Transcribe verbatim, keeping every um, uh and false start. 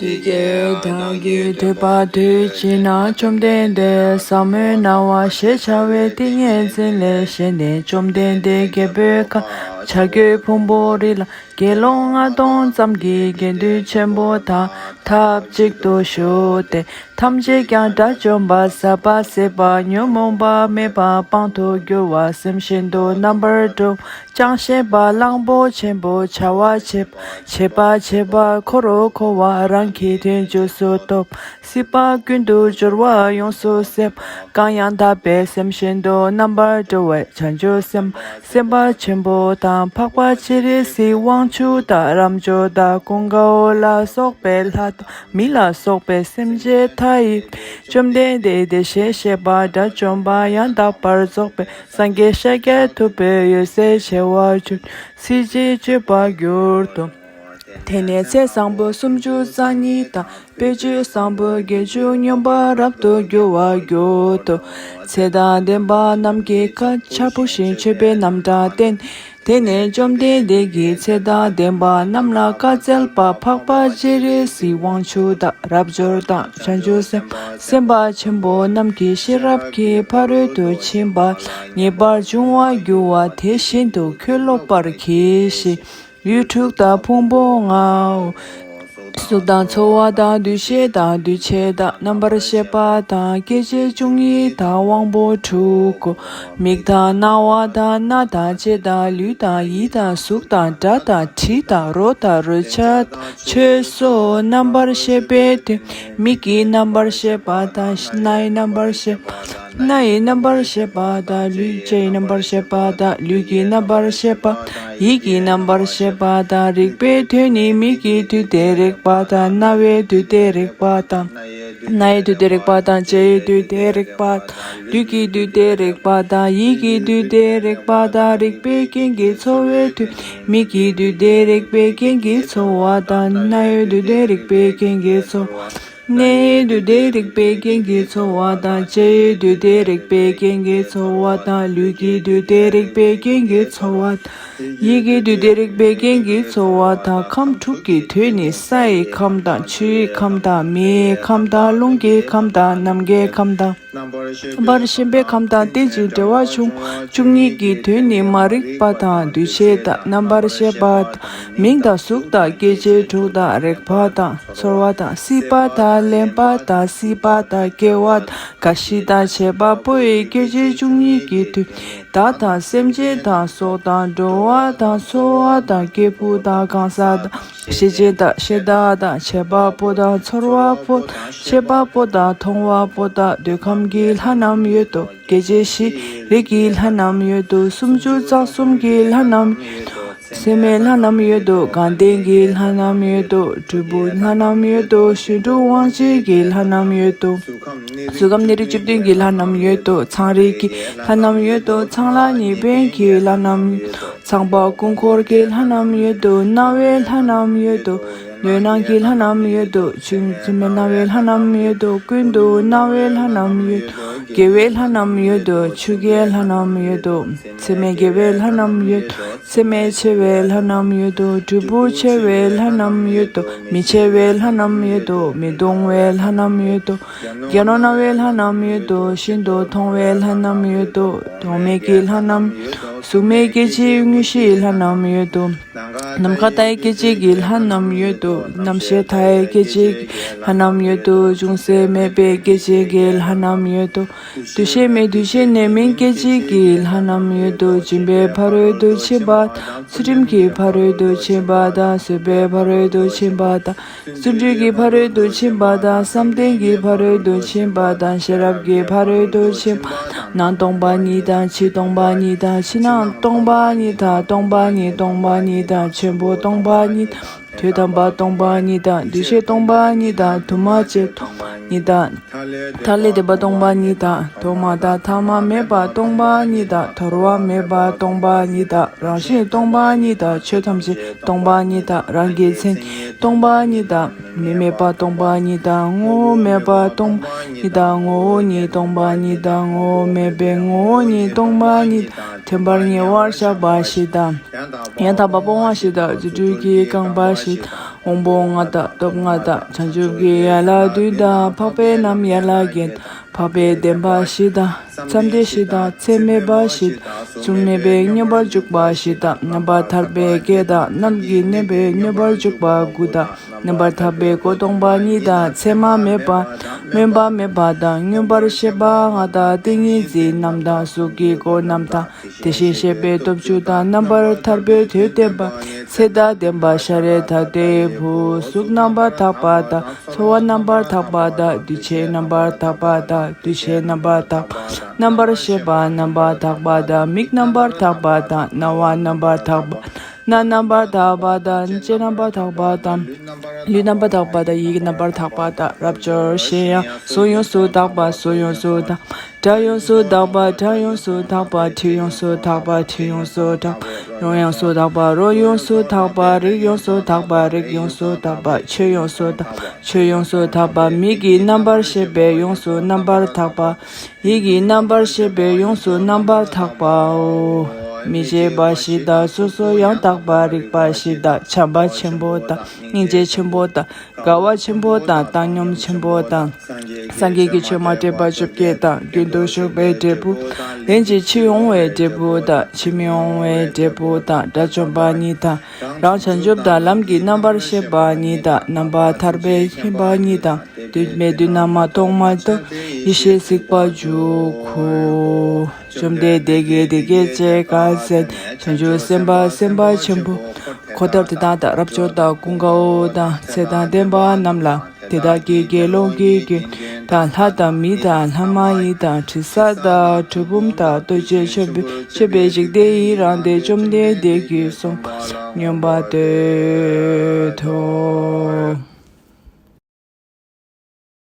དེ་སྐད་བདག་གིས་ཐོས་པ་དུས་གཅིག་ན། བཅོམ་ལྡན་འདས་ཟབ་མོའི་སྣང་བ་ཞེས་བྱ་བའི་ཏིང་ངེ་འཛིན་ལས་བཞེངས་ནས། བཅོམ་ལྡན་འདས་རྒྱལ་པོའི་ཁབ་བྱ་རྒོད་ཕུང་པོའི་རི་ལ་དགེ་སློང་ལྔ་སྟོང་ཙམ་གྱིས་དགེ་འདུན་ཆེན་པོ་དང་ཐབས་གཅིག་ཏུ་བཞུགས་ཏེ། ཐམས་ཅད་ཀྱང་དགྲ་བཅོམ་པ། ཟག་པ་ཟད་པ། ཉོན་མོངས་པ་མེད་པ། དཔང་དུ་གྱུར་པ། སེམས་ཤིན་ཏུ་རྣམ་པར་གྲོལ་བ། ཅང་ཤེས་པ། གླང་པོ་ཆེན་པོ། བྱ་བ་བྱེད་པ། བྱེད་པ་བྱེད་པ། འཁོར་རོ་འཁོར་བ། རང་གི་དོན་རྗེས་སུ་རྟོགས་པ། སྲིད་པ་ཀུན་ཏུ་སྦྱོར་བ་ཡོངས་སུ་ཟད་པ། གང་ཡང་དག་པའི་སེམས་ཤིན་ཏུ་རྣམ་པར་གྲོལ་བའི་བྱང་ཆུབ་སེམས། སེམས་དཔའ་ཆེན་པོ་དང་། འཕགས་པ་སྤྱན་རས་གཟིགས། དབང་ཕྱུག་དང་། རབ་འབྱོར་དང་། ཀུན་དགའ་བོ་ལ་སོགས་པའི་ལྷ་དང་། མི་ལ་སོགས་པའི་སེམས་ཅན་མཐའ་ཡས། བཅོམ་ལྡན་འདས་དེ་བཞིན་གཤེགས་པ་དགྲ་བཅོམ་པ་ཡང་དག་པར་རྫོགས་པའི་སངས་རྒྱས་ཤཱཀྱ་ཐུབ་པའི་འོད་ཟེར་བྱེ་བ་བཅུ་གསལ་བྱེད་སྤྱོད་པར་གྱུར་ཏོ། དེ་ནས་ཚེས་བཟང་པོ་སུམ་ཅུ་རྩ་གཉིས་དང་། དཔེ་བྱད་བཟང་པོ་བརྒྱད་ཅུ་སྙོམས་པར་རབ་ཏུ་རྒྱུ་བར་གྱུར་ཏོ། ཚེ་དང་ལྡན་པ་རྣམས་ཀྱིས་ཁ་འཆར་བུ་ཞིང་མཆོད་པའི་རྣམ་གྲངས་བསྟན། དེ་ནས་བཅོམ་ལྡན་འདས་ཀྱིས་ཚེ་དང་ལྡན་པ་རྣམས་ལ་བཀའ་སྩལ་པ། འཕགས་པ་སྤྱན་རས་གཟིགས། དབང་ཕྱུག་དང་། རབ་འབྱོར་དང་། བྱང་ཆུབ་སེམས། སེམས་དཔའ་ཆེན་པོ་རྣམས་ཀྱི་ཤེས་རབ་ཀྱི་ཕ་རོལ་ཏུ་ཕྱིན་པ་ངེས་པར་འབྱུང་བར་འགྱུར་བ་དེ་བཞིན་དུ་ཁྱོད་སློབ་པར་གྱིས་ཤིག། ཡུལ་དྲུག་དང་ཕུང་པོ་ལྔའོ། གཟུགས་དང་ཚོར་བ་དང་། འདུ་ཤེས་དང་། འདུ་བྱེད་དང་། རྣམ་པར་ཤེས་པ་དང་། སྐྱེ་མཆེད་བཅུ་གཉིས་དང་། དབང་པོ་དྲུག་གོ། མིག་དང་རྣ་བ་དང་། སྣ་དང་། ལྕེ་དང་། ལུས་དང་། ཡིད་དང་། གཟུགས་དང་། སྒྲ་དང་། དྲི་དང་། རོ་དང་། རོལ་ཆ་དང་། ཆོས་སོ། རྣམ་པར་ཤེས་པའི་དོན། མིག་གི་རྣམ་པར་ཤེས་པ་དང་། སྣའི་རྣམ་པར་ཤེས་པ། སྣའི་རྣམ་པར་ཤེས་པ་དང་། ལུས། ལྕེའི་རྣམ་པར་ཤེས་པ་དང་། ལུས་ཀྱི་རྣམ་པར་ཤེས་པ། ཡིད་ཀྱི་རྣམ་པར་ཤེས་པ་དང་། རེག་པའི་དོན་ནི། མིག་གི་འདུས་ཏེ་རེག་པ་དང་། རྣ་བའི་འདུས་ཏེ་རེག་པ་དང་། སྣའི་འདུས་ཏེ་རེག་པ་དང་། ལྕེའི་འདུས་ཏེ་རེག་པ་དང་། ལུས་ཀྱི་འདུས་ཏེ་རེག་པ་དང་། ཡིད་ཀྱི་འདུས་ཏེ་རེག་པ་དང་། རེག་པའི་རྐྱེན་གྱིས་ཚོར་བའི་དོན། མིག་གི་འདུས་ཏེ་རེག་པའི་རྐྱེན་གྱིས་ཚོར་བ་དང་། སྣའི་འདུས་ཏེ་རེག་པའི་རྐྱེན་གྱིས་ཚོར་བ། སྣའི་འདུས་ཏེ་རེག་པའི་རྐྱེན་གྱིས་ཚོར་བ་དང་། ལྕེའི་འདུས་ཏེ་རེག་པའི་རྐྱེན་གྱིས་ཚོར་བ་དང་། ལུས་ཀྱི་འདུས་ཏེ་རེག་པའི་རྐྱེན་གྱིས་ཚོར་བ་དང་། ཡིད་ཀྱི་འདུས་ཏེ་རེག་པའི་རྐྱེན་གྱིས་ཚོར་བ་དང་། ཁམས་དྲུག་གི་དོན་ནི། སའི་ཁམས་དང་། ཆུའི་ཁམས་དང་། མེའི་ཁམས་དང་། རླུང་གི་ཁམས་དང་། ནམ་མཁའི་ཁམས་དང་། རྣམ་པར་ཤེས་པའི་ཁམས་དང་། རྟེན་ཅིང་འབྲེལ་བར་འབྱུང་བཅུ་གཉིས་ཀྱི་དོན་ནི། མ་རིག་པ་དང་། འདུ་བྱེད་དང་། རྣམ་པར་ཤེས་པ་དང་། མིང་དང་གཟུགས་དང་། སྐྱེ་མཆེད་དྲུག་དང་། རེག་པ་དང་། ཚོར་བ་དང་། སྲིད་པ་དང་། ལེན་པ་དང་། སྲིད་པ་དང་། སྐྱེ་བ་དང་། རྒ་ཤི་དང་། བྱེད་པ་པོ་ཡི་སྐྱེ་མཆེད་བཅུ་གཉིས་ཀྱི་དོན། བདག་དང་། སེམས་ཅན་དང་། སྲོག་དང་། འགྲོ་བ་དང་། འཚོ་བ་དང་། སྐྱེས་བུ་དང་། གང་ཟག་དང་། ཤེས་བྱེད་དང་། ཤེས་བདག་དང་། བྱེད་པ་པོ་དང་། ཚོར་བ་པོ་དང་། ཤེས་པ་པོ་དང་། མཐོང་བ་པོ་དང་། འདོད་ཁམས་ཀྱི་ལྷ་རྣམས་ཡོད་དོ། སྐྱེ་མཆེད་བཞི། རིགས་ཀྱི་ལྷ་རྣམས་ཡོད་དོ། སུམ་ཅུ་རྩ་གསུམ་གྱི་ལྷ་རྣམས་ཡོད་དོ། ཚད་མེད་ལྷ་རྣམས་ཡོད་དོ། དགའ་ལྡན་གྱི་ལྷ་རྣམས་ཡོད་དོ། སྤྲུལ་པའི་ལྷ་རྣམས་ཡོད་དོ། གཞོན་དྲུག་དབང་བྱེད་ཀྱི་ལྷ་རྣམས་ཡོད་དོ། གཟུགས་ཁམས་ནི་རིགས་བཅུ་བདུན་གྱི་ལྷ་རྣམས་ཡོད་དོ། ཚངས་རིས་ཀྱི་ལྷ་རྣམས་ཡོད་དོ། ཚངས་ལྷ་གཉིས་ཕན་གྱི་ལྷ་རྣམས་ཡོད་དོ། ཚངས་པ་ཀུན་འཁོར་གྱི་ལྷ་རྣམས་ཡོད་དོ། རྣ་བའི་ལྷ་རྣམས་ཡོད་དོ། ནོར་སྣང་གི་ལྷ་རྣམས་ཡོད་དོ། ཆུ་ཚད་མེད་རྣ་བའི་ལྷ་རྣམས་ཡོད་དོ། ཀུན་ཏུ་རྣ་བའི་ལྷ་རྣམས་ཡོད་དོ། དགེ་བའི་ལྷ་རྣམས་ཡོད་དོ། ཆོས་དགེའི་ལྷ་རྣམས་ཡོད་དོ། ཚད་མེད་དགེ་བའི་ལྷ་རྣམས་ཡོད་དོ། ཚད་མེད་ཆེ་བའི་ལྷ་རྣམས་ཡོད་དོ། སྤྲུལ་པ་ཆེ་བའི་ལྷ་རྣམས་ཡོད་དོ། མི་ཆེ་བའི་ལྷ་རྣམས་ཡོད་དོ། མི་གདུང་བའི་ལྷ་རྣམས་ཡོད་དོ། གྱ་ནོམ་སྣང་བའི་ལྷ་རྣམས་ཡོད་དོ། ཤིན་ཏུ་མཐོང་བའི་ལྷ་རྣམས་ཡོད་དོ། མཐོང་མེད་ཀྱི་ལྷ་རྣམས་ཡོད་དོ། གཟུགས་མེད་སྐྱེ་མཆེད་དངོས་གཞིའི་ལྷ་རྣམས་ཡོད་དོ། ནམ་མཁའ་ལྟ་བུའི་སྐྱེ་མཆེད་ཀྱི་ལྷ་རྣམས་ཡོད་དོ། རྣམ་ཤེས་ལྟ་བུའི་སྐྱེ་མཆེད་ཀྱི་ལྷ་རྣམས་ཡོད་དོ། ཅུང་ཟད་མེད་པའི་སྐྱེ་མཆེད་ཀྱི་ལྷ་རྣམས་ཡོད་དོ། འདུ་ཤེས་མེད་འདུ་བྱེད་ནད་མེད་སྐྱེ་མཆེད་ཀྱི་ལྷ་རྣམས་ཡོད་དོ། སྦྱིན་པའི་ཕ་རོལ་ཏུ་ཕྱིན་པ་དང་། ཚུལ་ཁྲིམས་ཀྱི་ཕ་རོལ་ཏུ་ཕྱིན་པ་དང་། བཟོད་པའི་ཕ་རོལ་ཏུ་ཕྱིན་པ་དང་། བརྩོན་འགྲུས་ཀྱི་ཕ་རོལ་ཏུ་ཕྱིན་པ་དང་། བསམ་གཏན་གྱི་ཕ་རོལ་ཏུ་ཕྱིན་པ་དང་། ཤེས་རབ་ཀྱི་ཕ་རོལ་ཏུ་ཕྱིན་པ་དང་། ནང་སྟོང་པ་ཉིད་དང་། ཕྱི་སྟོང་པ་ཉིད་དང་། ཕྱི་ནང་སྟོང་པ་ཉིད་དང་། སྟོང་པ་ཉིད་སྟོང་པ་ཉིད་དང་། ཆེན་པོ་སྟོང་པ་ཉིད་དང་། དོན་དམ་པ་སྟོང་པ་ཉིད་དང་། འདུ་ཤེས་སྟོང་པ་ཉིད་དང་། དུ་མ་བྱས་སྟོང་པ་ཉིད་ ཉིད་དང་། མཐའ་ལས་འདས་པ་སྟོང་པ་ཉིད་དང་། ཐོག་མ་དང་ཐ་མ་མེད་པ་སྟོང་པ་ཉིད་དང་། ཐོར་བ་མེད་པ་སྟོང་པ་ཉིད་དང་། རང་བཞིན་སྟོང་པ་ཉིད་དང་། ཆོས་ཐམས་ཅད་སྟོང་པ་ཉིད་དང་། རང་གི་མཚན་ཉིད་སྟོང་པ་ཉིད་དང་། མི་མེད་པ་སྟོང་པ་ཉིད་དང་། ངོ་བོ་མེད་པ་སྟོང་པ་ཉིད་དང་། ངོ་བོ་ཉིད་སྟོང་པ་ཉིད་དང་། ངོ་བོ་མེད་པའི་ངོ་བོ་ཉིད་སྟོང་པ་ཉིད་དང་། དྲན་པར་ཉེ་བར་བཞག་པ་བཞི་དང་། ཡང་དག་པར་སྤོང་བ་བཞི་དང་། རྫུ་འཕྲུལ་གྱིས་བཀང་བ་བཞི་དང་། དབང་པོ་ལྔ་དང་། སྟོབས་ལྔ་དང་། བྱང་ཆུབ་ཀྱི་ཡན་ལག་བདུན་དང་། འཕགས་པའི་ལམ་ཡན་ལག་བརྒྱད་དང་། འཕགས་པའི་བདེན་པ་བཞི་དང་། མཚམས་སྡེ་བཞི་དང་། ཚད་མེད་པ་བཞི་དང་། གཟུགས་མེད་པའི་མངོན་པར་འཇུག་པ་བཞི་དང་། རྣམ་པར་ཐར་པའི་བརྒྱད་དང་། རྣམས་ཀྱིས་གནོན་པའི་མངོན་པར་འཇུག་པ་དགུ་དང་། རྣམ་པར་ཐར་པའི་སྒོ་སྟོང་པ་གཉིས་དང་། མཚན་མ་མེད་པ། སྨོན་པ་མེད་པ་དང་། མངོན་པར་ཤེས་པ་ལྔ་དང་། ཏིང་ངེ་འཛིན་རྣམས་དང་། གཟུགས་ཀྱི་སྒོ་རྣམས་དང་། དེ་བཞིན་གཤེགས་པའི་སྟོབས་བཅུ་དང་། རྣམ་པར་ཐར་པའི་མཐུ་ལྡན་པ། ཚེ་དང་ལྡན་པ་ཤཱ་ར་དྭ་ཏིའི་བུ། གཟུགས་རྣམ་པར་དག་པ་དང་། ཚོར་བ་རྣམ་པར་དག་པ་དང་། འདུ་བྱེད་རྣམ་པར་དག་པ་དང་། འདུ་བྱེད་རྣམ་པར་དག་པ། རྣམ་པར་ཤེས་པ་རྣམ་པར་དག་པ་དང་། མིག་རྣམ་པར་དག་པ་དང་། རྣ་བ་རྣམ་པར་དག་པ། སྣ་རྣམ་པར་དག་པ་དང་། ལྕེ་རྣམ་པར་དག་པ་དང་། ལུས་རྣམ་པར་དག་པ་དང་། ཡིད་རྣམ་པར་དག་པ་དང་། རབ་འབྱོར་གཞན་ཡང་། གཟུགས་ཡོངས་སུ་དག་པ། གཟུགས་ཡོངས་སུ་དག་པ། སྒྲ་ཡོངས་སུ་དག་པ། སྒྲ་ཡོངས་སུ་དག་པ། དྲི་ཡོངས་སུ་དག་པ། དྲི་ཡོངས་སུ་དག་པ། རོ་ཡོངས་སུ་དག་པ། རོ་ཡོངས་སུ་དག་པ། རེག་ཡོངས་སུ་དག་པ། རེག་ཡོངས་སུ་དག་པ། ཆོས་ཡོངས་སུ་དག་པ། ཆོས་ཡོངས་སུ་དག་པ། མིག་གི་རྣམ་པར་ཤེས་པས་ཡོངས་སུ་རྣམ་པར་དག་པ། ཡིད་ཀྱི་རྣམ་པར་ཤེས་པས་ཡོངས་སུ་རྣམ་པར་དག་པའོ། མི་བརྗེད་པ་བཞི་དང་། སོ་སོ་ཡང་དག་པར་རིག་པ་བཞི་དང་། བྱམས་པ་ཆེན་པོ་དང་། སྙིང་རྗེ་ཆེན་པོ་དང་། དགའ་བ་ཆེན་པོ་དང་། བཏང་སྙོམས་ཆེན་པོ་དང་། སངས་རྒྱས་ཀྱི་ཆོས་མ་འདྲེས་པ་བཅོ་བརྒྱད་དང་། རྒྱུན་དུ་ཞུགས་པའི་འབྲས་བུ། ལན་གཅིག་ཕྱིར་འོང་བའི་འབྲས་བུ་དང་། ཕྱིར་མི་འོང་བའི་འབྲས་བུ་དང་། དགྲ་བཅོམ་པ་ཉིད་དང་། རང་བྱང་ཆུབ་དང་། ལམ་གྱི་རྣམ་པར་ཤེས་པ་ཉིད་དང་། རྣམ་པར་ཐར་པའི་ཁྱིམ་པ་ཉིད་དང་། དུས་མེད་དུས་ན་མ་ཐོག་མ་ཐོབ། ཡེ་ཤེས་གཟིགས་པ་འཇུག་གོ། བཅོམ་ལྡན་འདས་ཀྱིས་དེ་སྐད་ཅེས་བཀའ་སྩལ། བྱང་ཆུབ་སེམས་དཔའ་སེམས་དཔའ་ཆེན་པོ། འཁོར་དང་དེ་དག་དང་། རབ་འབྱོར་དང་། ཀུན་དགའ་བོ་དང་། ཚེ་དང་ལྡན་པ་རྣམས་ལ། དེ་དག་གི་དགེ་སློང་གི་དགེ་འདུན་དང་། ལྷ་དང་མི་དང་། ལྷ་མ་ཡིན་དང་། དྲི་ཟ་དང་། གྲུལ་བུམ་དང་། ལྟོ་འཕྱེ་མཆོད་པའི་མཆོད་པའི་འཇིག་རྟེན་ཡི་རངས་ཏེ། བཅོམ་ལྡན་འདས་ཀྱིས་གསུངས་པ་ལ་སྙོམས་པར་འདོད་དོ།